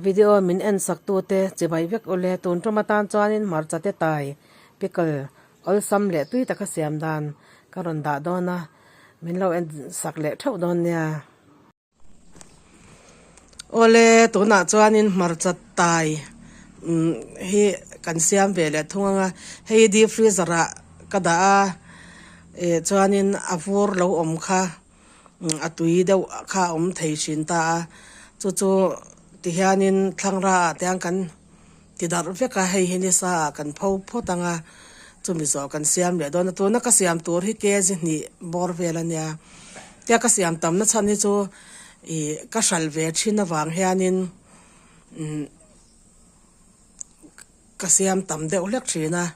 Video min en sak tute chibai vek ule tun tum atan chuanin hmarcha te tai pickle awlsam leh tui taka siam dan ka rawn dah dawn a min lo en sak leh theuh dawn nia. Awle tunah chuanin hmarcha tai hi kan siam ve leh thung ang a hei deep freezer ah ka dah a ih chuanin a vur lo awm kha. A tui deuh kha a awm thei thin ta a, chu chu tihianin thlangra ah te hian kan ti darh vek a, hei hi nisa ah kan pho phawt ang a, chumi zawh kan siam leh dawn a, tuna ka siam tur hi kg hnih bawr vel a nia, tia ka siam tam na chhan hi chu ih ka hral ve thin avang hianin umm ka siam tam deuh hlek thin a.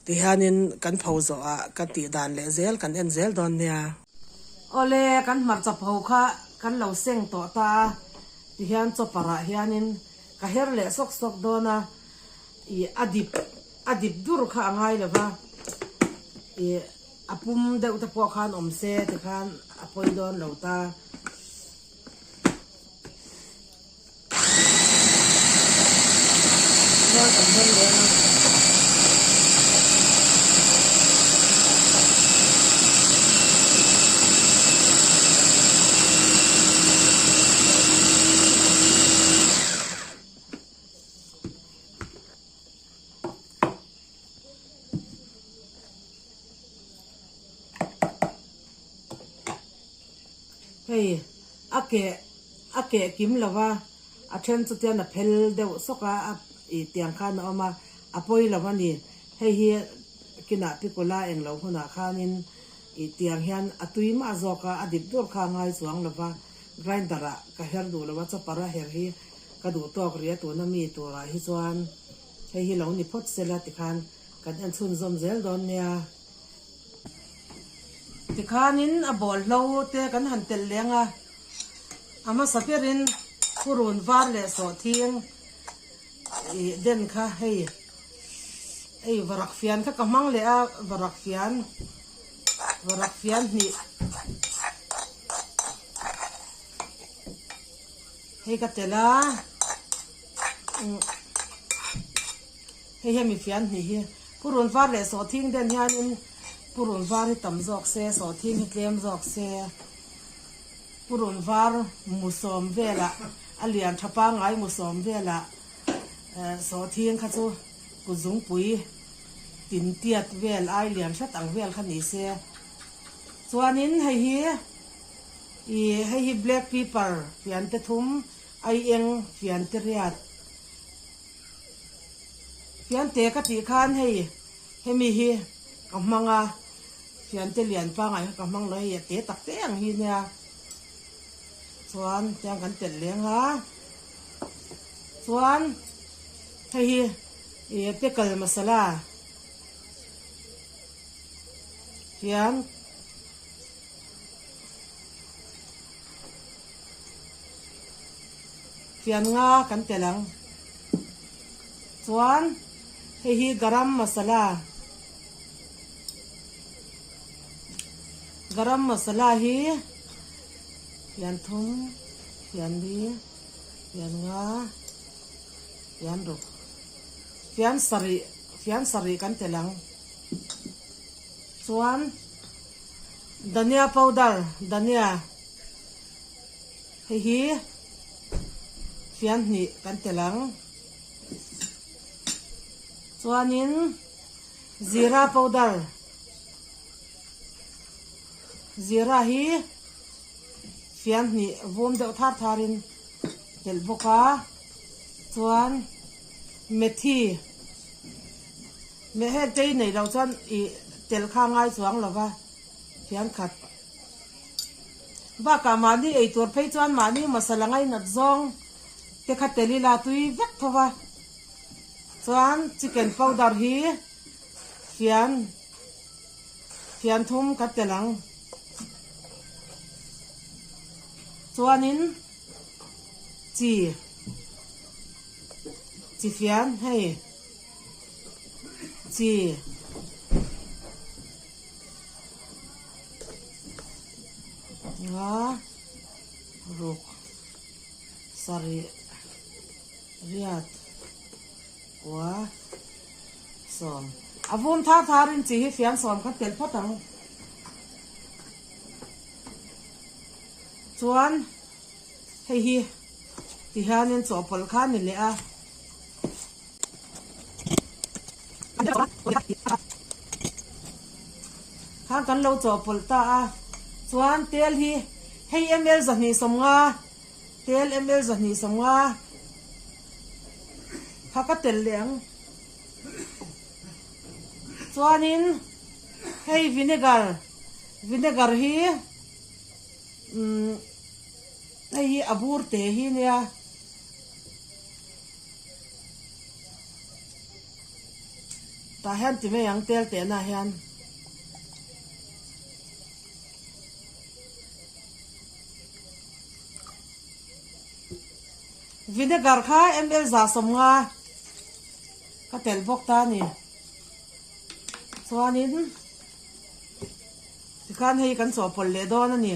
Tihianin kan pho zawhah kan tih dan leh zel kan en zel dawn nia. Awle, kan hmarcha pho kha kan lo seng tawh ta a, tihian chopper ah hianin ka her leh sawk sawk dawn a, ih a dip a dip dur kha a ngai lo va, ih a pum deuh te pawh khan awm se tikhan a pawi dawn lo ta. Hei a keh a keh kim lo va a then chu tian a phel deuh sawk a a ih tiang khan a awm a a pawi lo a ni hei hi kinah pikula eng lo hunah khanin ih tiang hian a tui mah zawk a a dip dur kha a ngai chuang lo va grinder ah ka her duh lo a chopper a her hi ka duh tawk rih a tuna mi turah hi chuan hei hi lo ni phawt sela tikhan kan en chhunzawm zel dawn nia. Tikhanin a bawlhlo te kan han telh leng a, a hmasa berin phurun var leh sawhthing ih den kha hei hei varak fian kha ka hmang leh a, varak fian varak fian hnih hei ka telh a hei hemi fian hnih hi. Purun var leh sawhthing den hianin purun var hi tam zawk se, sawhthing hi tlem zawk se. Purun var mu sawm velah a lian tha pangngai mu sawm velah sawhthing kha chu kuzungpui tin tiat vel ai lian hret ang vel kha ni se. Chuanin hei hi ih hei hi black pepper fian te thum ai eng fian te riat. Fiante ka tih khan hei hemi hi ka hmang a, fiante lian pangai kha ka hmang lo hei a te tak te ang hi nia chuan tiang kan telh leng a chuan hei hi ih pickle masala hian Fian nga kan telh ang. Chuan hei hi garam masala garam masala hi fian thum fian li fian nga fian ruk fian sarih fian sarih kan telh ang. Chuan dhania powder dhania. Hei hi fian hnih kan telh ang. Chuanin zira powder zira hi fian hnih vum deuh thar tharin telh bawk a. Chuan methi meh heng te hi neih loh chuan ih telh kha a ngai chuang lo va fian khat. Bakah mahni ei tur phei chuan mahni masala ngainat zawng te kha tel ila tui vek tho va. Chuan chicken powder hi fian fian thum ka tel ang. Chuanin chi chi fian hei chi. Nga ruk Sarih riat kua sawm. A vum thar tharin chi hi fian sawm kha telh phawt ang. Chuan hei hi ti hianin chawhpawlh kha a ni leh a. Khan kan lo chawhpawlh ta a, chuan tel hi hei ml 250, tel ml 250 kha ka telh leh ang. Chuanin hei vinegar, vinegar hi umm hei hi a bur te hi nia. Tah hian ti mai ang tel tehna hian. Vinegar kha ml 150 ka telh bawk ta a ni. Chuanin tikhan hei kan chawhpawlh leh dawn a ni.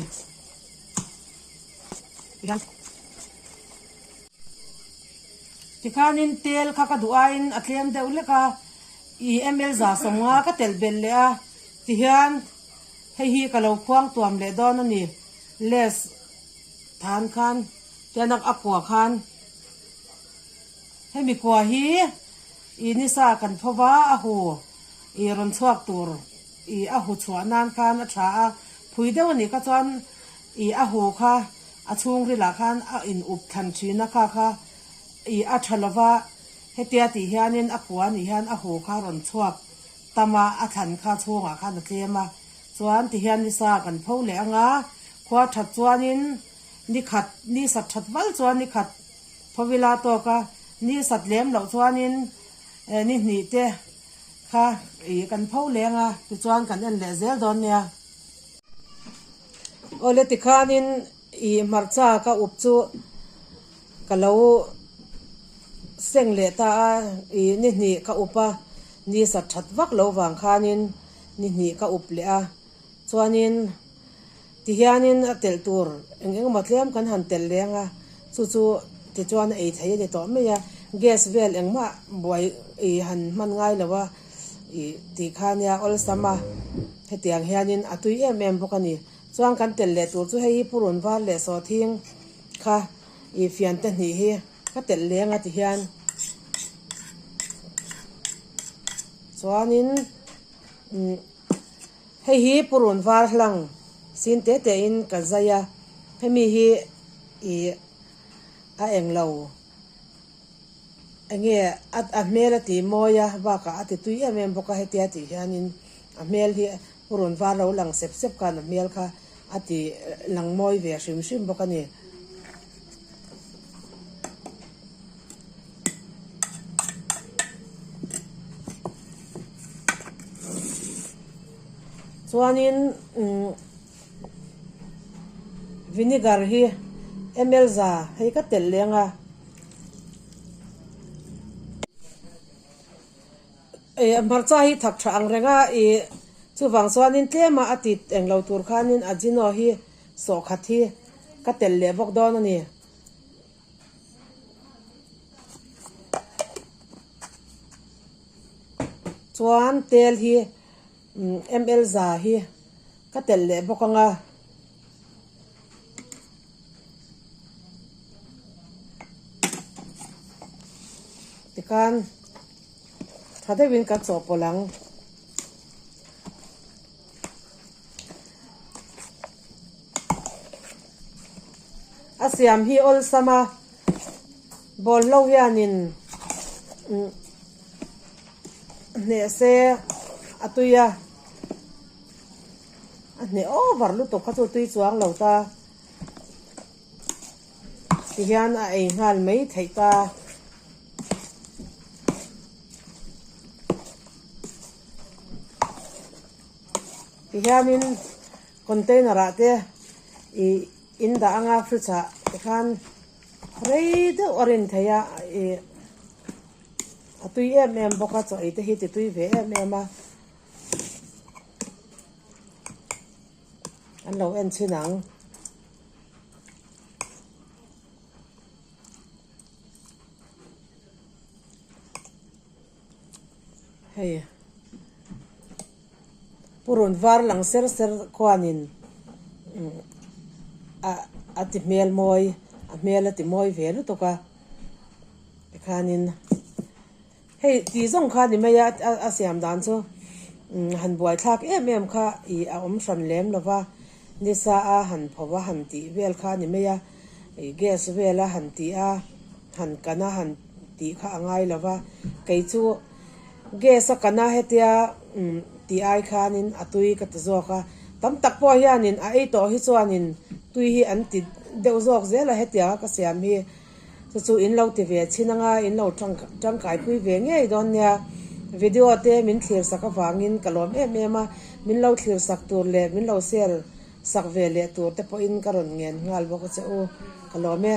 Tikhanin tel kha ka duh aiin a tlem deuh hlek a, i ml 150 ka telh belh leh a, tihian hei hi ka lo khuang tuam leh dawn a ni, les than khan tian a kua khan hemi kua hi i nisa kan pho va a hu i rawn chhuak tur i a hu chhuah nan khan a tha a, phui deuh a nih kha chuan i a hu kha A chhungrilah khan a in up thlan thin a kha kha i a tha lova, hetia tih hianin a kua nih hian a hu kha rawn chhuak tam a, a thlan kha chhungah khan a tlem a, chuan ti hian nisa kan pho leh ang a, khua that chuanin ni khat, ni sat that val chuan ni khat phawila tawk a, ni sat lem loh chuanin ni hnih te kha i kan pho leng a, tichuan kan en leh zel dawn nia. Awle tikhanin ih hmarcha ka up chu ka lo seng leh ta a, ih ni hnih ka up a, ni sat that vak lo vang khanin ni hnih ka up leh a, chuanin tihianin a telh tur eng eng emaw tlem kan han telh leng a, chu chu tichuan a ei thei a ni tawh mai a, gas vel engmah buai ih han hman ngai lo a. Ih tih kha nia awlsam a, hetiang hianin a tui em em bawk a ni. Chuan kan telh leh tur chu hei hi purun var leh sawhthing kha ih fian te hnih hi ka telh leng a ti hian. Chuanin umm hei hi purun var hlang sin te te in ka zai a, hemi hi ih a englo. Enge a hmel a ti mawi a, bakah a ti tui em em bawk a, hetia tih hianin a hmel hi purun var lo lang sep sep khan a hmel kha a ti lang mawi ve hrim hrim bawk a ni. Chuanin umm vinegar hi ml za hei ka telh leng a. Ih hmarcha hi thak tha ang reng a ih chuvang chuanin tlema a tit eng lo tur khanin ajino hi sawhkhat hi ka telh leh bawk dawn a ni. Chuan tel hi ml za hi ka telh leh bawk ang a. Tikhan tha deuhin kan chawhpawlh ang. A siam hi awlsam a, bawlhlo hianin hneh se a tui a. A hneh over lutuk kha chu tui chuang lo ta. Tihian a ei nghal mai theih ta. Tihianin container ah te ih in dah anga fridge ah tikhan rei deuh a rin theih a ih a tui em em bawk a chaw ei te hi ti tui ve em em a. An lo en chhin ang. Hei purun var lang ser ser khuanin a a ti hmel mawi a hmel a ti mawi ve lutuk a tikhanin hei tih zawng kha a ni mai a a siam dan chu han buaithlak em em kha ih a awm hran lem lo va nisa a han pho va han tih vel kha a ni mai a ih gas vel a han tih a han kan a han tih kha a ngai lo va kei chu. Gas a kana hetia umm tih ai khanin a tui ka ti zawk a, tam tak pawh hianin a ei tawh hi chuanin tui hi an ti deuh zawk zel a hetianga ka siam hi chu chu in lo ti ve chhin anga in lo tangkai pui ve ngei dawn nia. Video te min thlir sak avangin ka lawm em em a, min lo thlir sak tur leh min lo share sak ve leh tur te pawhin ka rawn ngen nghal bawk a che u, ka lawm e.